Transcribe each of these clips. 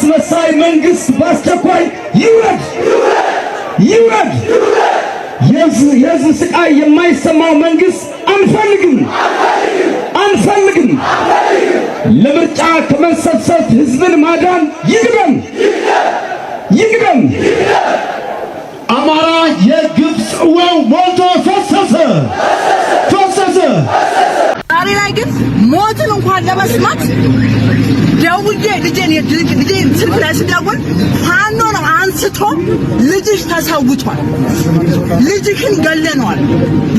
አስመሳይ መንግስት በአስቸኳይ ይውረድ፣ ይውረድ። የህዝብ ስቃይ የማይሰማው መንግስት አንፈልግም፣ አንፈልግም። ለምርጫ ከመንሰብሰብ ህዝብን ማዳን ይቅደም፣ ይቅደም። አማራ የግፍ ጽዋው ሞልቶ ፈሰሰ፣ ፈሰሰ። ዛሬ ላይ ግን ሞትን እንኳን ለመስማት ደውዬ ልጄን ስልክ ላይ ስደውል ፋኖ ነው አንስቶ ልጅሽ ተሰውቷል፣ ልጅሽን ገለነዋል፣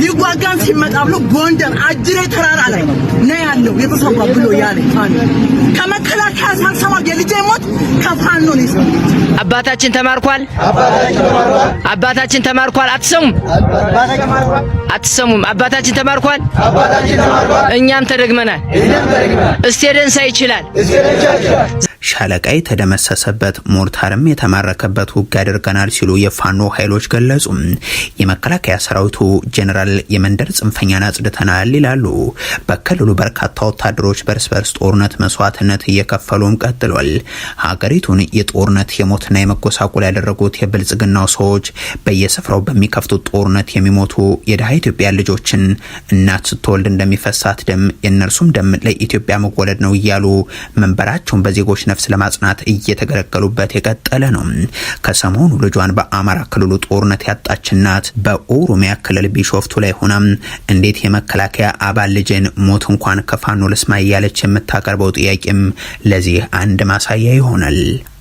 ሊዋጋን ሲመጣ ብሎ ጎንደር አጅሬ ተራራ ላይ ነው ያለው የተሰዋ ብሎ ያለ ፋኖ። ከመከላከያ ሳልሰማ የልጄ ሞት ከፋኖ ነው የሰማሁት። አባታችን ተማርኳል። አባታችን ተማርኳል። አትሰሙም? አትሰሙም? አባታችን ተማርኳል። እኛም ተደግመናል። እስቴ ደንሳ ይችላል። ሻለቃ የተደመሰሰበት፣ ሞርታርም የተማረከበት ውጊያ አድርገናል ሲሉ የፋኖ ኃይሎች ገለጹ። የመከላከያ ሰራዊቱ ጀኔራል የመንደር ጽንፈኛን አጽድተናል ይላሉ። በክልሉ በርካታ ወታደሮች በርስ በርስ ጦርነት መስዋዕትነት እየከፈሉም ቀጥሏል። ሀገሪቱን የጦርነት የሞትና የመጎሳቆል ያደረጉት የብልጽግናው ሰዎች በየስፍራው በሚከፍቱት ጦርነት የሚሞቱ የድሃ ኢትዮጵያ ልጆችን እናት ስትወልድ እንደሚፈሳት ደም የእነርሱም ደም ለኢትዮጵያ መወለድ ነው እያሉ መንበራቸውን በዜጎች ነፍስ ለማጽናት እየተገለገሉበት የቀጠለ ነው። ከሰሞኑ ልጇን በአማራ ክልሉ ጦርነት ያጣች እናት በኦሮሚያ ክልል ቢሾፍቱ ላይ ሆና እንዴት የመከላከያ አባል ልጅን ሞት እንኳን ከፋኖ ልስማ እያለች የምታቀርበው ጥያቄም ለዚህ አንድ ማሳያ ይሆናል።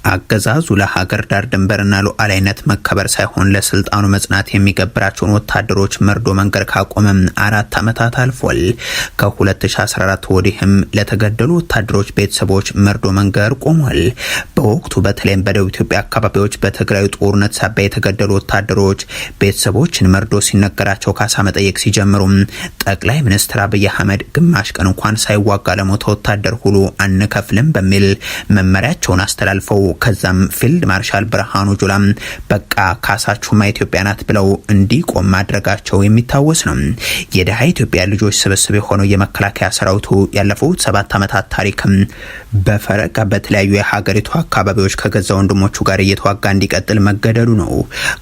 አገዛዙ ለሀገር ዳር ድንበርና ሉዓላዊነት መከበር ሳይሆን ለስልጣኑ መጽናት የሚገብራቸውን ወታደሮች መርዶ መንገር ካቆመም 4 ዓመታት አልፏል። ከ2014 ወዲህም ለተገደሉ ወታደሮች ቤተሰቦች መርዶ መንገር ቆሟል። በወቅቱ በተለይም በደቡብ ኢትዮጵያ አካባቢዎች በትግራዩ ጦርነት ሳቢያ የተገደሉ ወታደሮች ቤተሰቦችን መርዶ ሲነገራቸው ካሳ መጠየቅ ሲጀምሩም ጠቅላይ ሚኒስትር አብይ አህመድ ግማሽ ቀን እንኳን ሳይዋጋ ለሞተ ወታደር ሁሉ አንከፍልም በሚል መመሪያቸውን አስተላልፈው ከዛም ፊልድ ማርሻል ብርሃኑ ጁላም በቃ ካሳችሁማ ኢትዮጵያ ናት ብለው እንዲቆም ማድረጋቸው የሚታወስ ነው። የድሃ ኢትዮጵያ ልጆች ስብስብ የሆነው የመከላከያ ሰራዊቱ ያለፉት 7 ዓመታት ታሪክም በፈረቃ በተለያዩ የሀገሪቱ አካባቢዎች ከገዛ ወንድሞቹ ጋር እየተዋጋ እንዲቀጥል መገደዱ ነው።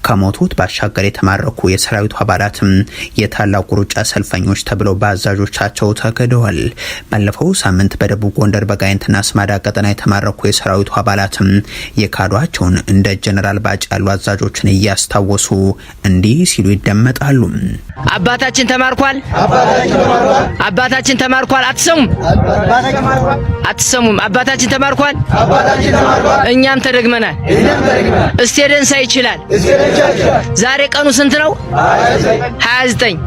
ከሞቱት ባሻገር የተማረኩ የሰራዊቱ አባላትም የታላቁ ሩጫ ሰልፈኞች ተብለው በአዛዦቻቸው ተክደዋል። ባለፈው ሳምንት በደቡብ ጎንደር በጋይንትና ስማዳ ቀጠና የተማረኩ የሰራዊቱ አባላትም የካዷቸውን እንደ ጀነራል ባጫ ያሉ አዛዦችን እያስታወሱ እንዲህ ሲሉ ይደመጣሉ። አባታችን ተማርኳል። አባታችን ተማርኳል። አትሰሙም? አትሰሙም? አባታችን ተማርኳል። እኛም ተደግመናል። እስቴ ደንሳ ይችላል። ዛሬ ቀኑ ስንት ነው? 29።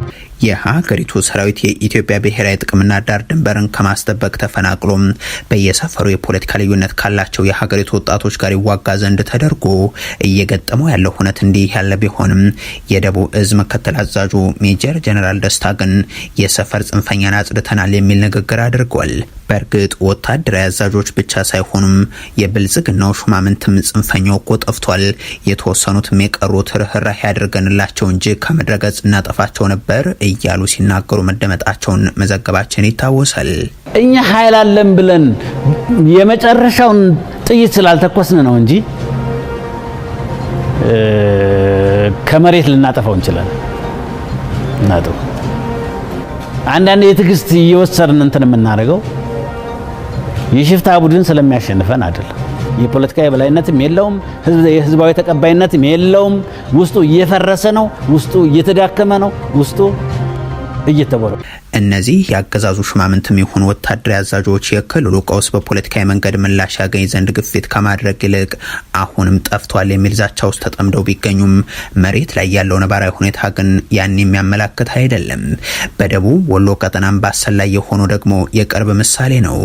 የሀገሪቱ ሰራዊት የኢትዮጵያ ብሔራዊ ጥቅምና ዳር ድንበርን ከማስጠበቅ ተፈናቅሎ በየሰፈሩ የፖለቲካ ልዩነት ካላቸው የሀገሪቱ ወጣቶች ጋር ይዋጋ ዘንድ ተደርጎ እየገጠመው ያለው ሁነት እንዲህ ያለ ቢሆንም የደቡብ እዝ ምክትል አዛዡ ሜጀር ጀነራል ደስታ ግን የሰፈር ጽንፈኛን አጽድተናል የሚል ንግግር አድርጓል። በእርግጥ ወታደራዊ አዛዦች ብቻ ሳይሆኑም የብልጽግናው ሹማምንትም ጽንፈኛው እኮ ጠፍቷል፣ የተወሰኑትም የቀሩት ርህራሄ ያድርገንላቸው እንጂ ከምድረ ገጽ እናጠፋቸው ነበር እያሉ ሲናገሩ መደመጣቸውን መዘገባችን ይታወሳል። እኛ ኃይል አለን ብለን የመጨረሻውን ጥይት ስላልተኮስን ነው እንጂ ከመሬት ልናጠፋው እንችላለን። እናጠው አንዳንድ የትዕግስት እየወሰድን እንትን የምናደርገው የሽፍታ ቡድን ስለሚያሸንፈን አይደለም። የፖለቲካ የበላይነትም የለውም፣ የህዝባዊ ተቀባይነትም የለውም። ውስጡ እየፈረሰ ነው። ውስጡ እየተዳከመ ነው። ውስጡ እየተቦረ እነዚህ የአገዛዙ ሹማምንትም ይሁን ወታደራዊ አዛዦች የክልሉ ቀውስ በፖለቲካዊ መንገድ ምላሽ ያገኝ ዘንድ ግፊት ከማድረግ ይልቅ አሁንም ጠፍቷል የሚል ዛቻ ውስጥ ተጠምደው ቢገኙም መሬት ላይ ያለው ነባራዊ ሁኔታ ግን ያን የሚያመላክት አይደለም። በደቡብ ወሎ ቀጠና አምባሰል ላይ የሆኑ ደግሞ የቅርብ ምሳሌ ነው።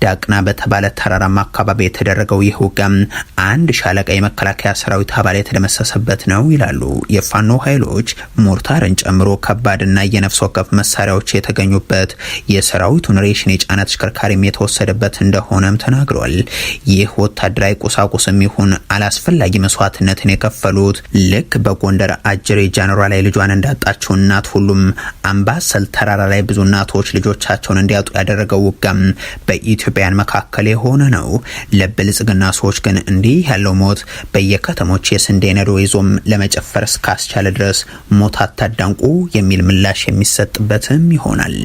ዳቅና በተባለ ተራራማ አካባቢ የተደረገው ይህ ውጊያም አንድ ሻለቃ የመከላከያ ሰራዊት አባል የተደመሰሰበት ነው ይላሉ የፋኖ ኃይሎች። ሞርታርን ጨምሮ ከባድና የነፍስ ወከፍ መሳሪያዎች የተገኙ የተገኙበት፣ የሰራዊቱን ሬሽን የጫነ ተሽከርካሪም የተወሰደበት እንደሆነም ተናግሯል። ይህ ወታደራዊ ቁሳቁስም ይሁን አላስፈላጊ መስዋዕትነትን የከፈሉት ልክ በጎንደር አጅሬ ጃኖራ ላይ ልጇን እንዳጣችው እናት ሁሉም አምባሰል ተራራ ላይ ብዙ እናቶች ልጆቻቸውን እንዲያጡ ያደረገው ውጋም በኢትዮጵያን መካከል የሆነ ነው። ለብልጽግና ሰዎች ግን እንዲህ ያለው ሞት በየከተሞች የስንዴ ነዶ ይዞም ለመጨፈር እስካስቻለ ድረስ ሞት አታዳንቁ የሚል ምላሽ የሚሰጥበትም ይሆናል።